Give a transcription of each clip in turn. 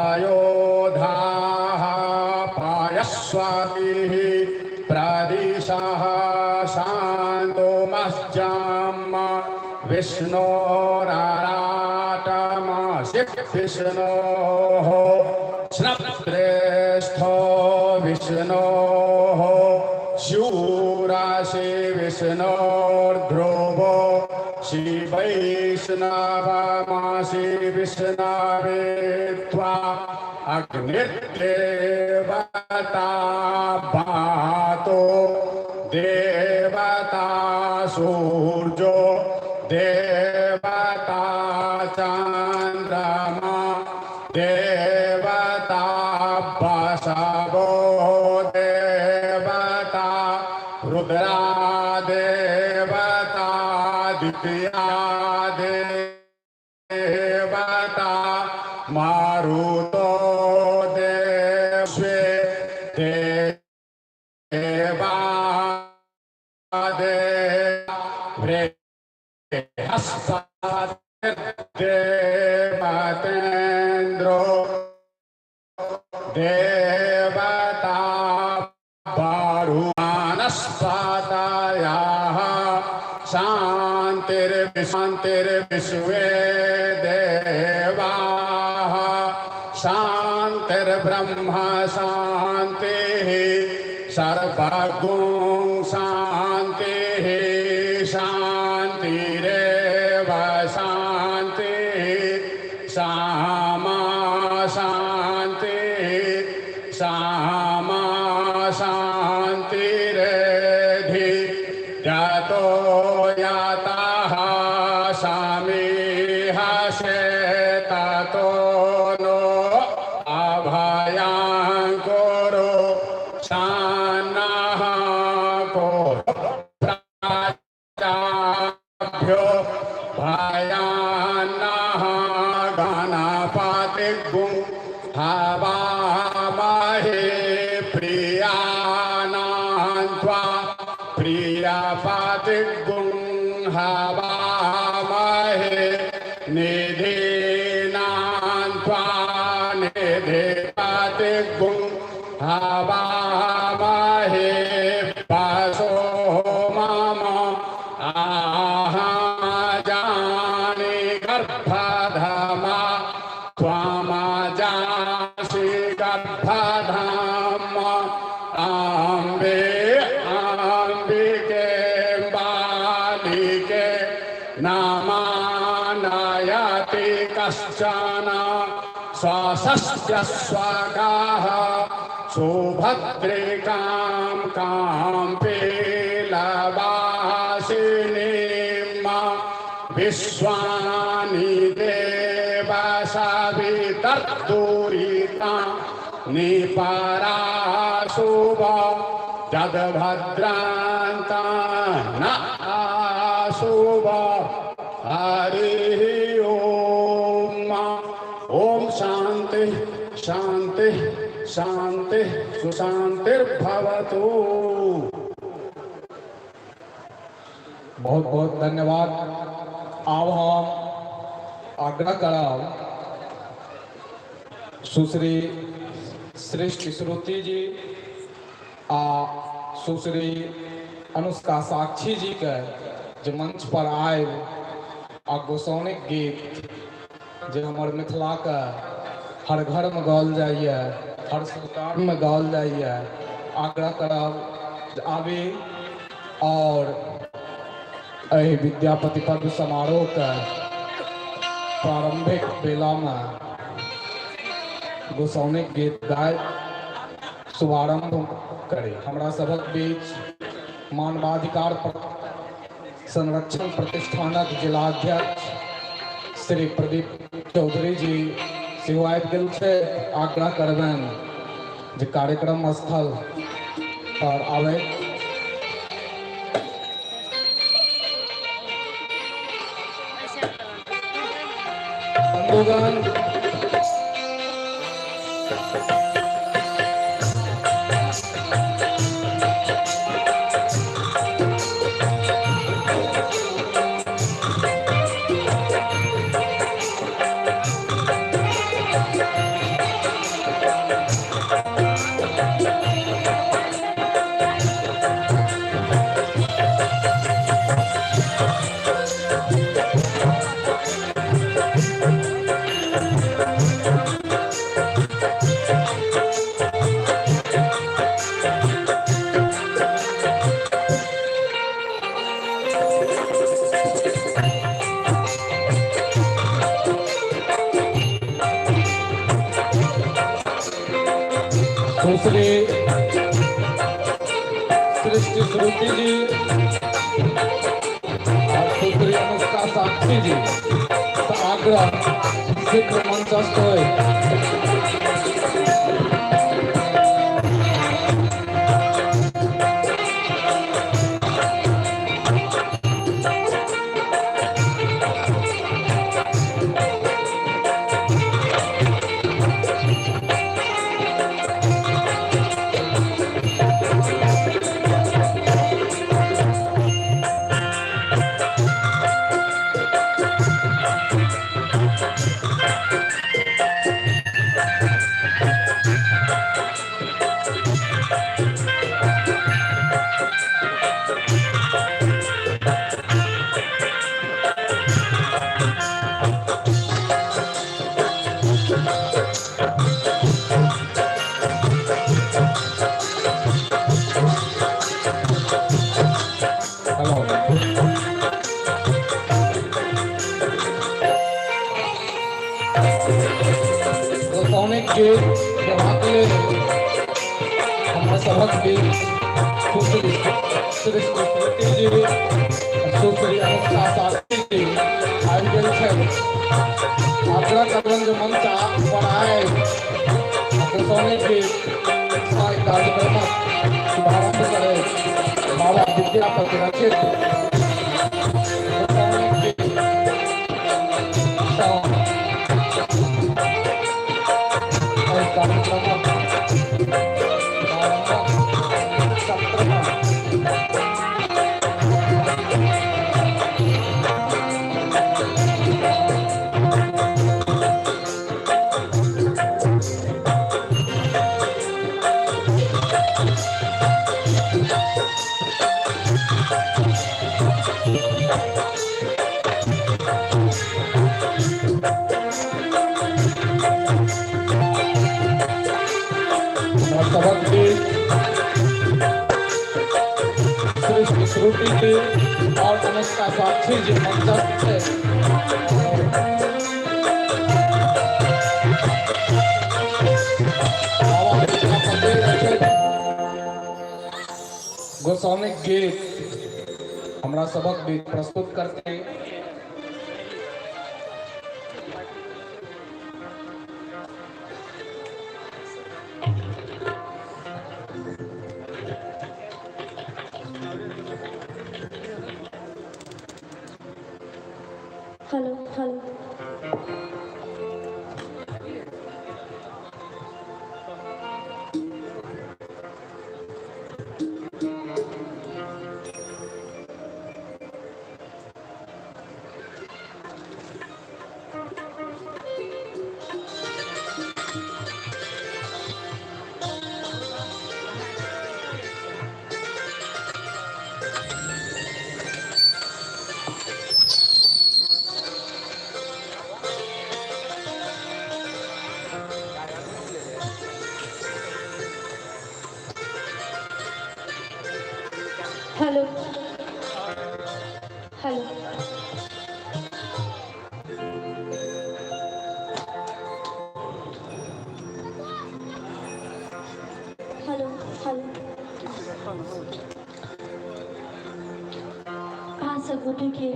अयोधाः पायस्वातिः प्रदिशः शान्तोमश्चाम्म विष्णोराराटमसि विष्णोः स्नप्त्रेष्ठो विष्णोः शूरासि विष्णोर्ध्रुवो शिवैष्णवमासि विष्णवे त्वा अग्निर्देवता पातो देवता सूर्यो देवता चन्द्रमा देवता बसवो देवता रुद्रा देवता द्वितीया देवता मारुतो देवे देवा बृहस्पतिर्देवतेन्द्रो देवता वरुणस्पतयः शान्तिर्विश्वे देवाः शान्तिर्ब्रह्म शान्तिः सर्वगुं शान्तिः शान्तिरेव शान्तिः सामा शान्तिः सामा शान्तिरेधि यतो यातः समीहसे ततो नो अभयं कुरु सन्नः कुरु प्रजाभ्यो भयान्नः गणपतिगुं हवामहे प्रियाणां त्वा प्रियपतिगुं हवामहे निधीनां त्वा निधिपतिगुं हवामहे वसो मम आहा जानि गर्भधमा त्वमजासि गर्भधाम अम्बे अम्बिके बालिके नमानयति कश्चन स्वसस्य स्वगाः सुभद्रिकां काम्पीलवासिनीं विश्वानि देव सवितर्दुरिता निपराशुभ जदभद्रान्ता न आशुभ। हरिः ओम। ओम शांति शांति शांति सुशांतिर्भवतु। बहुत बहुत धन्यवाद। आब हम आग्रह करब सुश्री श्रेष्ठ श्रुति जी आ सुश्री अनुष्का साक्षी जी के जे मंच पर आबि आ गोसाउनिक गीत जे हमर मिथिला के हर घर में गाओल जाइए, हर सरकार में गाओल जाइए, आग्रह करब जे आबी और एहि विद्यापति पर्व समारोह के प्रारंभिक बेला में गोसाउनिक गीत गाय शुभारंभ करे। हमरा सबक बीच मानवाधिकार संरक्षण प्रतिष्ठानक जिलाध्यक्ष श्री प्रदीप चौधरी जी सेहो आबि गेल छै। आग्रह करबनि जे कार्यक्रम स्थल पर आबै। बंधुगण, सुश्री सृष्टि श्रुति जी और सुश्री अनुष्का साक्षी जी से आग्रह शीघ्र मंचस्थ होय। हेलो। गोसाउनिक गीत गेबाक लेल हमरा सभक बीच सुश्री श्री श्रुति जी, सुश्री अनुष्का साक्षी जी आबि गेल छथि। आग्रह करबनि जे मंच पर आबि आ गोसाउनिक गीत कार्यक्रमक शुभारंभ करैत बाबा विद्यापति रचित गोसाउनिक गीत सँ एहि कार्यक्रमक प्रारंभक सत्रमे। हमरा सभक बीच श्री श्रुति जी और अनुष्का साक्षी जी मंचस्थ छै। बाबा विद्यापति रचित गोसाउनिक गीत हमरा सभक बीच प्रस्तुत करते। Hello hello. Hello hello. Hello hello. अहाँ सब गोटे के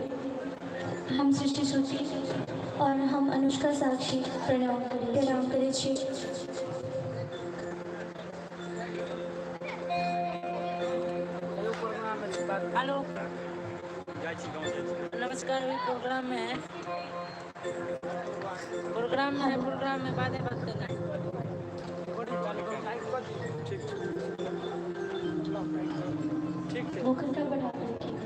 हम सृष्टि श्रुति और हम अनुष्का साक्षी प्रणाम करै प्रणाम करै छी। हेलो, नमस्कार। अभी प्रोग्राम में है, प्रोग्राम में है, प्रोग्राम में बाद में बात करना है। वोकल का बढ़ा कर रखिएगा।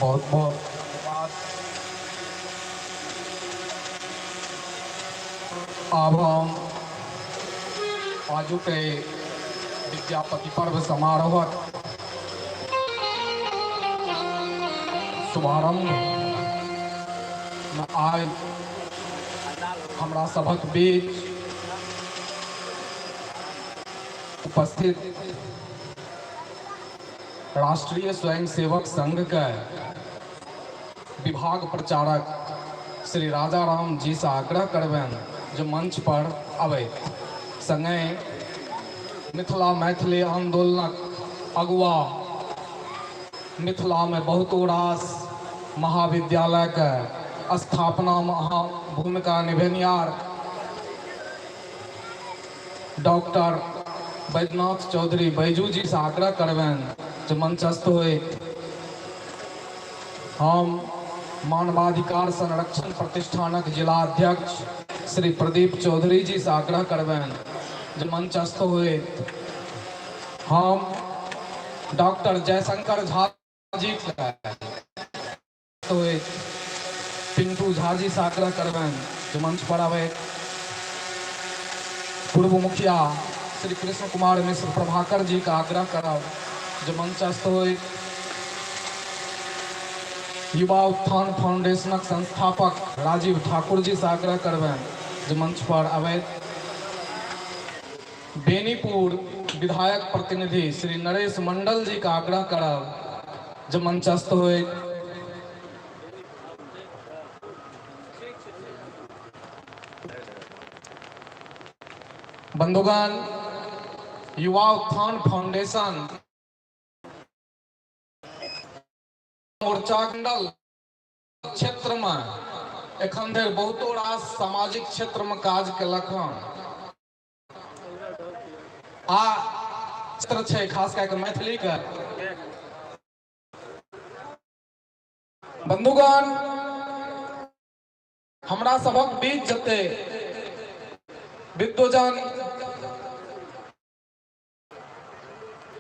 बहुत बहुत धन्यवाद। आब हम आजुके विद्यापति पर्व समारोहक शुभारंभ में आइ हमरा सभक बीच उपस्थित राष्ट्रीय स्वयंसेवक संघ के विभाग प्रचारक श्री राजा राम जी से आग्रह करबनि जे मंच पर अबैत। संगे मिथिला मैथिली आंदोलनक अगुआ, मिथिला में बहुतो रास महाविद्यालय के स्थापना में अहाँ भूमिका निभेनिहार डॉक्टर बैद्यनाथ चौधरी बैजू जी से आग्रह करबनि जे मंचस्थ होइत। हम मानवाधिकार संरक्षण प्रतिष्ठानक जिला अध्यक्ष श्री प्रदीप चौधरी जी से आग्रह करबनि जे मंचस्थ होइत। हम डॉक्टर जयशंकर झा जी होइत। पिंटू झा जी से आग्रह करबनि जे मंच पर आबैत। पूर्व मुखिया श्री कृष्ण कुमार मिश्र प्रभाकर जी का आग्रह करब जे मंचस्थ होइत। युवा उत्थान फाउंडेशनक संस्थापक राजीव ठाकुर जी से आग्रह करबनि जे मंच पर आबैत। बेनीपुर विधायक प्रतिनिधि श्री नरेश मंडल जी का आग्रह करब जे मंचस्थ होइत। बंधुगण, युवा उत्थान फाउंडेशन मोर्चा मंडल क्षेत्र में एखन धरि बहुतो रास सामाजिक क्षेत्र में काज केलक हन आ क्षेत्र छै खास कए कऽ मैथिली के। बंधुगण, हमरा सभक बीच जते विद्वजन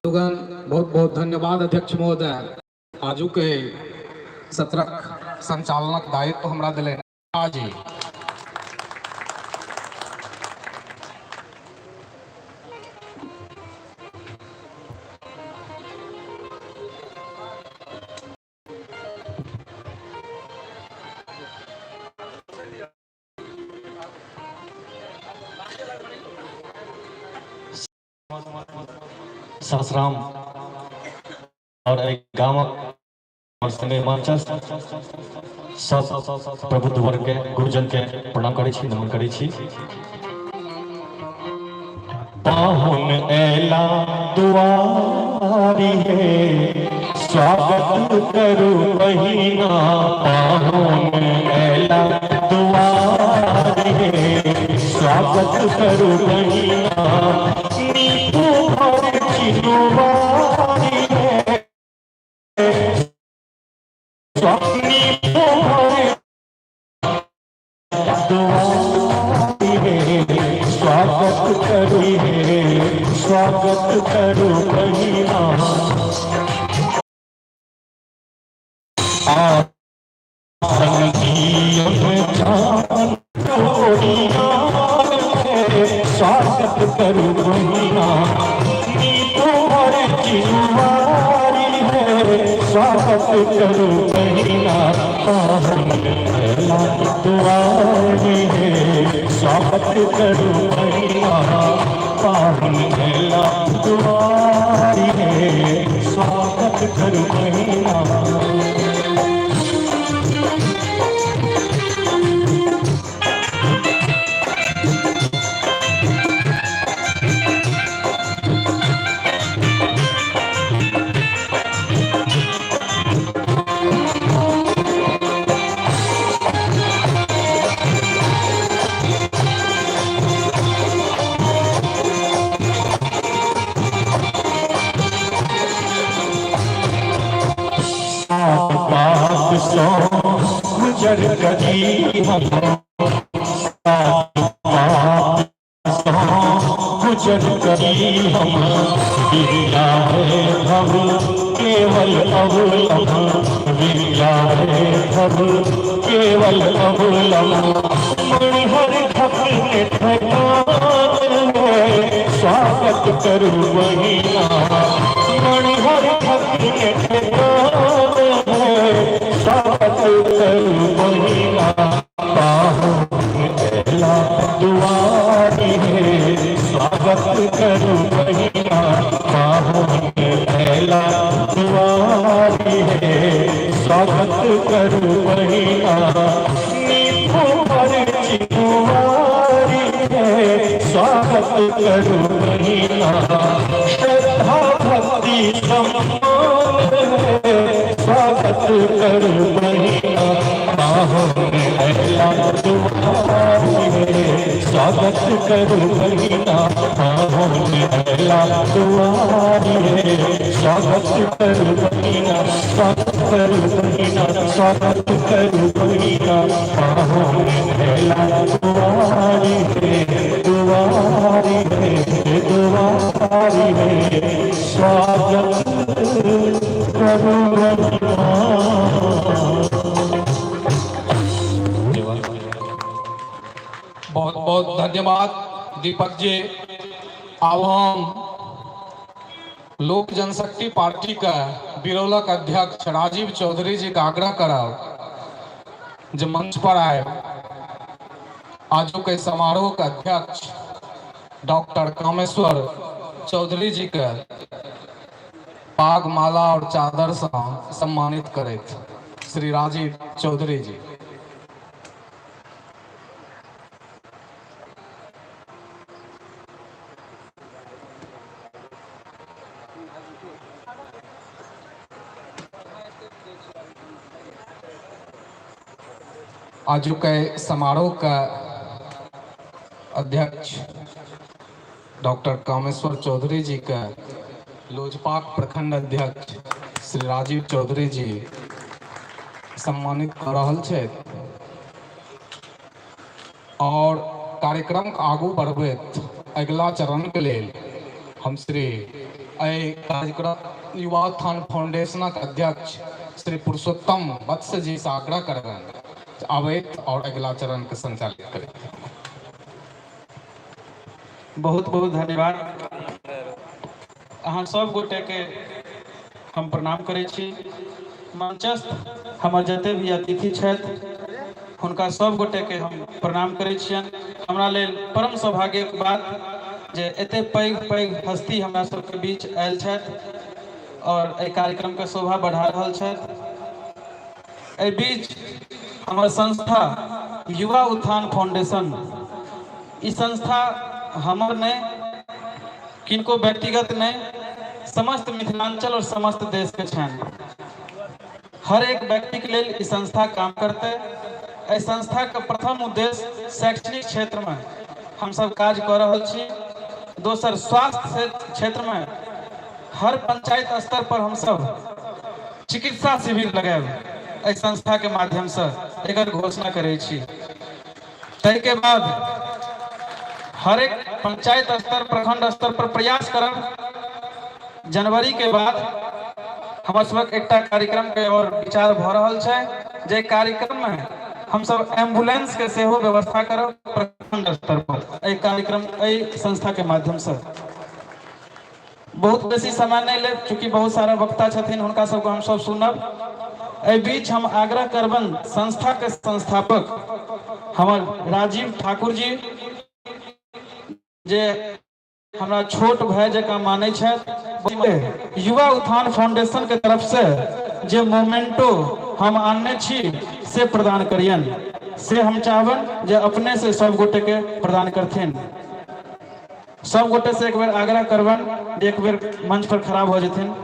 बंधुगण, बहुत बहुत धन्यवाद अध्यक्ष महोदय। आजू के सत्रक संचालनक दायित्व हमरा दिले जी। सहसराम और एहि गामक और संगे मंचस्थ सब प्रबुद्ध वर्ग के गुरुजन के प्रणाम करै छी, नमन करै छी। पाहुन एला दुआरी हे, स्वागत करू बहिना। पाहुन एला दुआरी हे, स्वागत करू बहिना। नीतू भर चिनुवारी हे, नीतू भर दुआरी हे, स्वागत करू हे, स्वागत करू बहिना। स्वागत करू बहिना। नीतू भर चिनुवारी है, स्वागत करू बहिना। पाहुन एला दुआरी है, स्वागत करू बहिना। पाहुन एला दुआरी है, स्वागत करू बहिना। पाप सो गुजर करी हम, सात पाप सो गुजर पूजन करी हम। विद्या है भव केवल अवलंब, विद्या है भव केवल अवलंब। मणिहर खपने ठकान है, स्वागत करू महीना। मणिहर खपने ठकान है, स्वागत करू महीना। पाहुन दुआरी है, स्वागत करू महीना। पाहुन पहला दुआरी है, स्वागत करू महीना। नींबू पर चिकुआरी है, स्वागत करू महीना। श्रद्धा भक्ति सम्मान है, स्वागत करू महीना। पाहुन पहला दुआरी है, स्वागत करू महीना। पाहुन पहला दुआरी है, स्वागत करू महीना। स्वागत करू महीना, स्वागत करू महीना। पाहुन पहला दुआरी है, दुआरी है, दुआरी है, स्वागत करू महीना। बहुत बहुत धन्यवाद दीपक जी। अब हम लोक जनशक्ति पार्टी का बिरौलक अध्यक्ष राजीव चौधरी जी का आग्रह करब जे मंच पर आए आजू के समारोह के अध्यक्ष डॉक्टर कामेश्वर चौधरी जी के पाग, माला और चादर से सम्मानित करैत श्री राजीव चौधरी जी। आजू के समारोह का अध्यक्ष डॉक्टर कामेश्वर चौधरी जी का लोजपाक प्रखंड अध्यक्ष श्री राजीव चौधरी जी सम्मानित कर रहल छथि और कार्यक्रम के आगू बढ़बैत अगिला चरण के लेल हम श्री एहि कार्यक्रम युवा उत्थान फाउंडेशनक अध्यक्ष श्री पुरुषोत्तम वत्स जी से आग्रह करबनि आबैत और अगिला चरण के संचालित करैत। बहुत बहुत धन्यवाद। अहाँ सब गोटे के हम प्रणाम करै छी। मंचस्थ हमर जते भी अतिथि छथि हुनका सब गोटे के हम प्रणाम करै छियनि। हमरा लेल परम सौभाग्यक बात जे एते पैघ पैघ हस्ती हमरा सबके बीच आयल छथि और एहि कार्यक्रम के शोभा बढ़ा रहल छथि। एहि बीच हमर संस्था युवा उत्थान फाउंडेशन, ई संस्था हमर नहि, किनको व्यक्तिगत नहि, समस्त मिथिलांचल और समस्त देश के छनि। हर एक व्यक्ति के लेल ई संस्था काम करतै। एहि संस्था के प्रथम उद्देश्य शैक्षणिक क्षेत्र में हम सब काज कऽ रहल छी। दोसर स्वास्थ्य क्षेत्र में हर पंचायत स्तर पर हम सब चिकित्सा शिविर लगायब एहि संस्था के माध्यम से एकर घोषणा करै छी। ताहिके बाद हर एक पंचायत स्तर प्रखंड स्तर पर प्रयास करब। जनवरी के बाद हमर सबक एकटा कार्यक्रम के और विचार भऽ रहल छै, जे कार्यक्रम में हम सब एम्बुलेंस के सेहो व्यवस्था करब प्रखंड स्तर पर एहि कार्यक्रम एहि संस्था के माध्यम से। बहुत बेसी समय नहीं लेब, चूँकि बहुत सारा वक्ता छथिन, हुनका सबके हम सब सुनब। एहि बीच हम आग्रह करबन संस्था के संस्थापक हमर राजीव ठाकुर जी, जे हमरा छोट भाई जकाँ मानै छथि, युवा उत्थान फाउंडेशन के तरफ से जे मोमेंटो हम आनने छी से प्रदान करियन, से हम चाहबन जे अपने से सब गोटे के प्रदान करथिन। सब गोटे से एक बेर आग्रह करबन जे एक बेर मंच पर खड़ा भऽ जेथिन।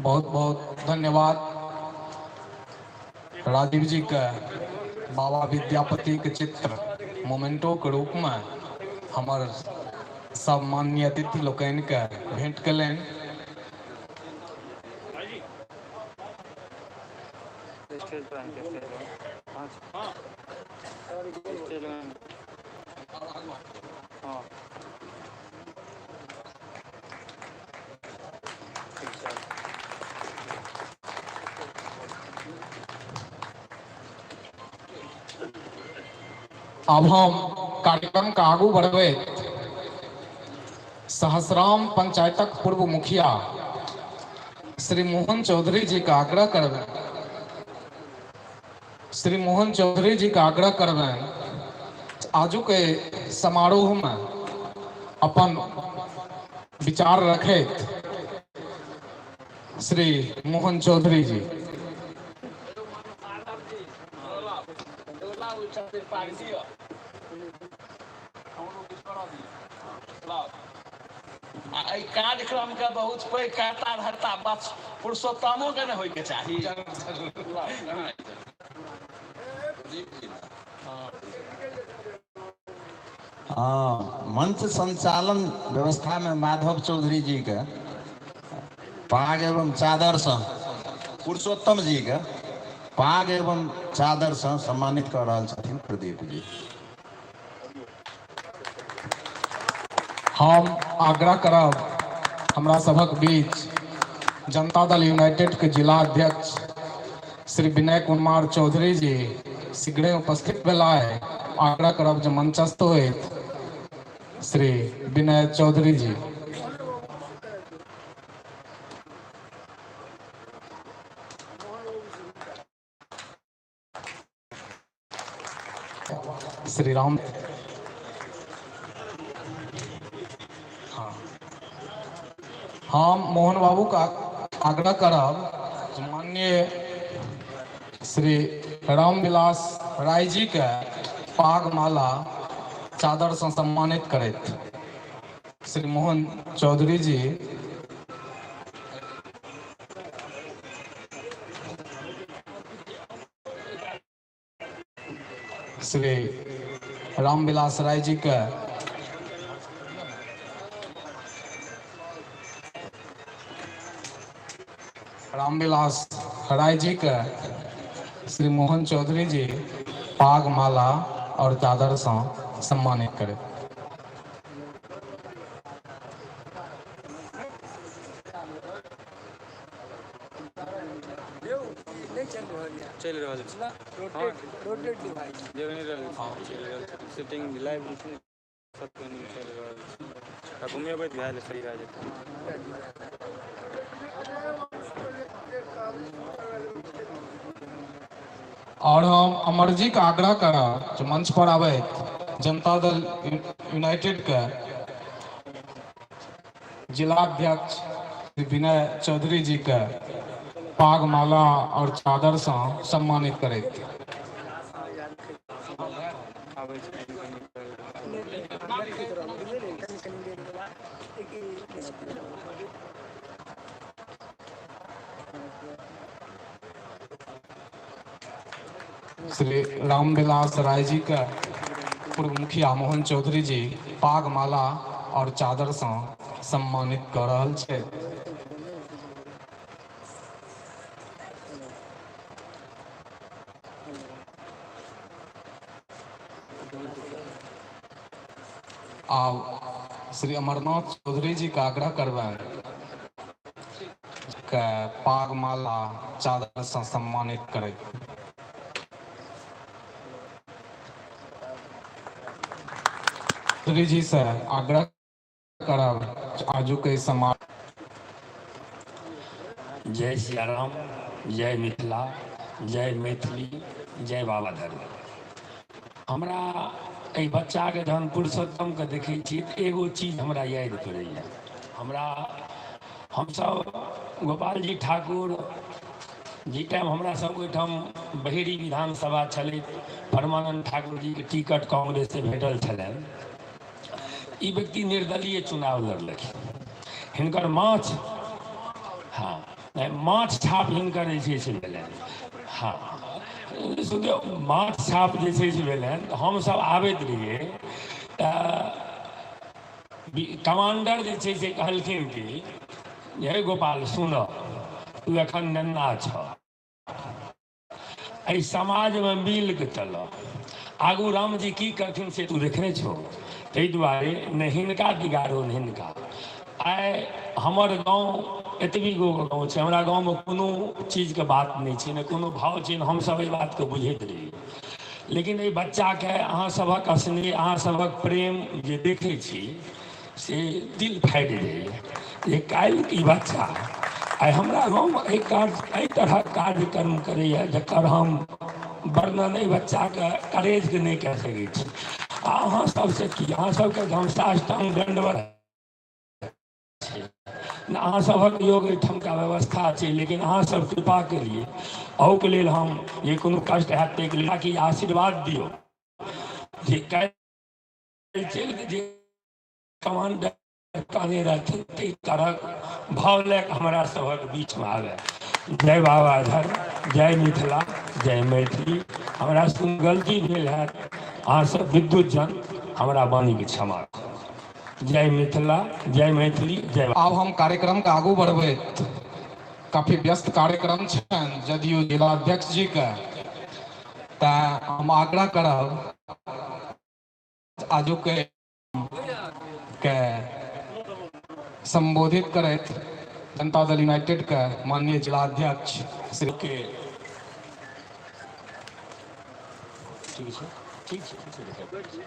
बहुत बहुत धन्यवाद। राजीव जी के बाबा विद्यापति के चित्र मोमेंटो के रूप में हमर सब माननीय अतिथि लोकनि के भेंट कयलनि। अब हम कार्यक्रम के आगू बढ़बैत सहसराम पंचायतक पूर्व मुखिया श्री मोहन चौधरी जी का आग्रह करबनि, श्री मोहन चौधरी जी का आग्रह करबनि आजू के समारोह में अपन विचार रखैत श्री मोहन चौधरी जी। आ एहि कार्यक्रम के बहुत पैघ कर्ता धर्ता बस पुरुषोत्तमो के ने होइके चाही। हाँ, मंच संचालन व्यवस्था में माधव चौधरी जी के पाग एवं चादर से पुरुषोत्तम जी के पाग एवं चादर से सम्मानित कर रहल छथिन प्रदीप जी। हम आग्रह करब हमरा सभक बीच जनता दल यूनाइटेड के जिला अध्यक्ष श्री विनय कुमार चौधरी जी शीघ्रे उपस्थित भेला है। आग्रह करब जे मंचस्थ होइत श्री विनय चौधरी जी। श्री राम हाँ, हम मोहन बाबू का आग्रह करब माननीय श्री रामविलास राय जी के पाग माला चादर से सम्मानित करैत श्री मोहन चौधरी जी। श्री रामविलास राय जी के रामविलास राय जी के श्री मोहन चौधरी जी पाग माला और चादर से सम्मानित करें। चलि रहल छै। सेटिंग लाइव सब चलि रहल छै। आ घुमेबै तऽ भए सही भए जेतै। और हम अमर जी का आग्रह करब जो मंच पर आबैत जनता दल यूनाइटेड के जिलाध्यक्ष श्री विनय चौधरी जी के पाग माला और चादर से सम्मानित करैत। आबै छै कनि श्री रामविलास राय जी के पूर्व मुखिया मोहन चौधरी जी पाग माला और चादर से सम्मानित कर रहल छथि। आब श्री अमरनाथ चौधरी जी का आग्रह करबनि के पाग माला चादर से सम्मानित करैत। चौधरी जी से आग्रह करब आजू के समाज। जय सियाराम, जय मिथिला, जय मैथिली, जय बाबा धर्म। हमरा एहि बच्चाके जहन पुरुषोत्तमके देखै छी तऽ एगो चीज हमरा याद पड़ैए। हमरा हमसब गोपालजी ठाकुर जी टाइम हमरा सबके ओहिठाम बहेरी विधानसभा छलै, परमानंद ठाकुर जीके टिकट कांग्रेस से भेटल छलनि। ई व्यक्ति निर्दलीय चुनाव लड़लखिन। हिनकर माछ, हाँ, माछ छाप हिनकर जे छै से भेलनि। हँ सुनियौ, माछ छाप जे छै से भेलनि तऽ हमसभ आबैत रहियै तऽ कमांडर जे छै से कहलखिन कि हे गोपाल सुनऽ, तू एखन नेन्ना छह, एहि समाजमे मिल कऽ चलऽ, आगू रामजी की करथिन से तू देखने छौ, ताहि दुआरे ने हिनका बिगाड़ो ने हिनका। आइ हमर गाँव एतबी गो गाँव छै, हमरा गाँवमे कोनो चीजके बात नहि छै, ने कोनो भाव छै, ने हमसभ एहि बातके बुझैत रही। लेकिन एहि बच्चाके अहाँ सभक स्नेह, अहाँ सभक प्रेम जे देखै छी से दिल फाटि जाइए जे काल्हि ई बच्चा आइ हमरा गाँवमे एहि कार्य एहि तरहक कार्यक्रम करैए जकर हम वर्णन एहि बच्चाके करेजके नहि कए सकै छी। आ अहाँ सबसँ की, अहाँ सबके हम साष्टांग दण्डवत छै ने, अहाँ सभक योग एहिठामका व्यवस्था छै, लेकिन अहाँ सब कृपा केलियै, अहूके लेल हम जे कोनो कष्ट हैत ताहिके लेल कि आशीर्वाद दियौ जे काल्हि चलि जे कमांडर कहने रहथिन ताहि तरहक भाव लए कऽ हमरा सभक बीचमे आबय। जय बाबा धर्म, जय मिथिला, जय मैथिली। हमरा से गलती भेल हैत, अहाँ सब विद्युत जन हमरा वाणीके क्षमा करब। जय मिथिला, जय मैथिली, जय। आब हम कार्यक्रम के आगू बढ़बैत, काफी व्यस्त कार्यक्रम छनि जदयू जिलाध्यक्ष जी के, तैं हम आग्रह करब आजुक के संबोधित करैत जनता दल यूनाइटेड के माननीय जिलाध्यक्ष श्री के ठीक छै, ठीक छै, ठीक छै।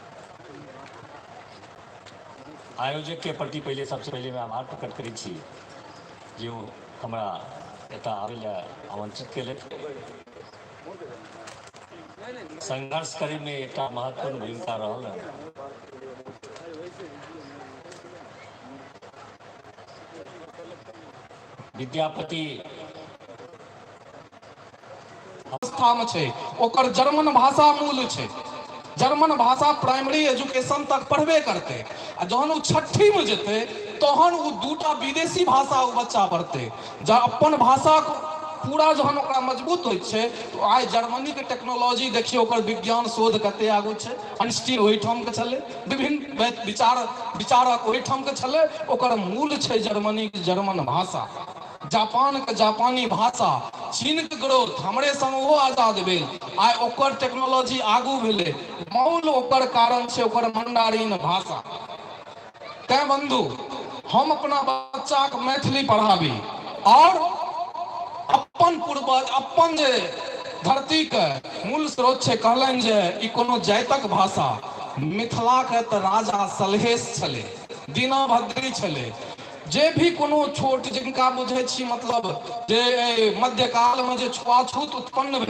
आयोजक के प्रति पहिले सबसे पहिले मैं आभार प्रकट करै छी जे ओ हमरा एतऽ आबै लए आमंत्रित केलथि। संघर्ष करैमे एकटा महत्वपूर्ण भूमिका रहल हँ। विद्यापति अवस्थामे छै, ओकर जर्मन भाषा मूल छै, जर्मन भाषा प्राइमरी एजुकेशन तक पढ़बे करतै, आ जहन ओ छठीमे जेतै तहन ओ दूटा विदेशी भाषा ओ बच्चा पढ़तै। जँ अपन भाषा पूरा जहन ओकरा मजबूत होइ छै तऽ आइ जर्मनीके टेक्नोलॉजी देखियौ, ओकर विज्ञान शोध कते आगू छै। आइंस्टीन ओहिठामके छलै, विभिन्न विचारक ओहिठामके छलै, ओकर मूल छै जर्मनीके जर्मन भाषा, जापानके जापानी भाषा, चीनके ग्रोथ हमरे संग ओहो आजाद भेल, आइ ओकर टेक्नोलॉजी आगू भेलै, मूल ओकर कारण छै ओकर मंडारिन भाषा। तैं बंधु, हम अपना बच्चाके मैथिली पढ़ाबी और अपन पूर्वज अपन जे धरतीके मूल स्रोत छै, कहलनि जे ई कोनो जातिक भाषा, मिथिलाके तऽ राजा सलहेश छलै, दीनाभद्री छलै, जे भी कोनो छोट जिनका बुझै छी मतलब जे मध्यकालमे जे छुआछूत उत्पन्न भेलै।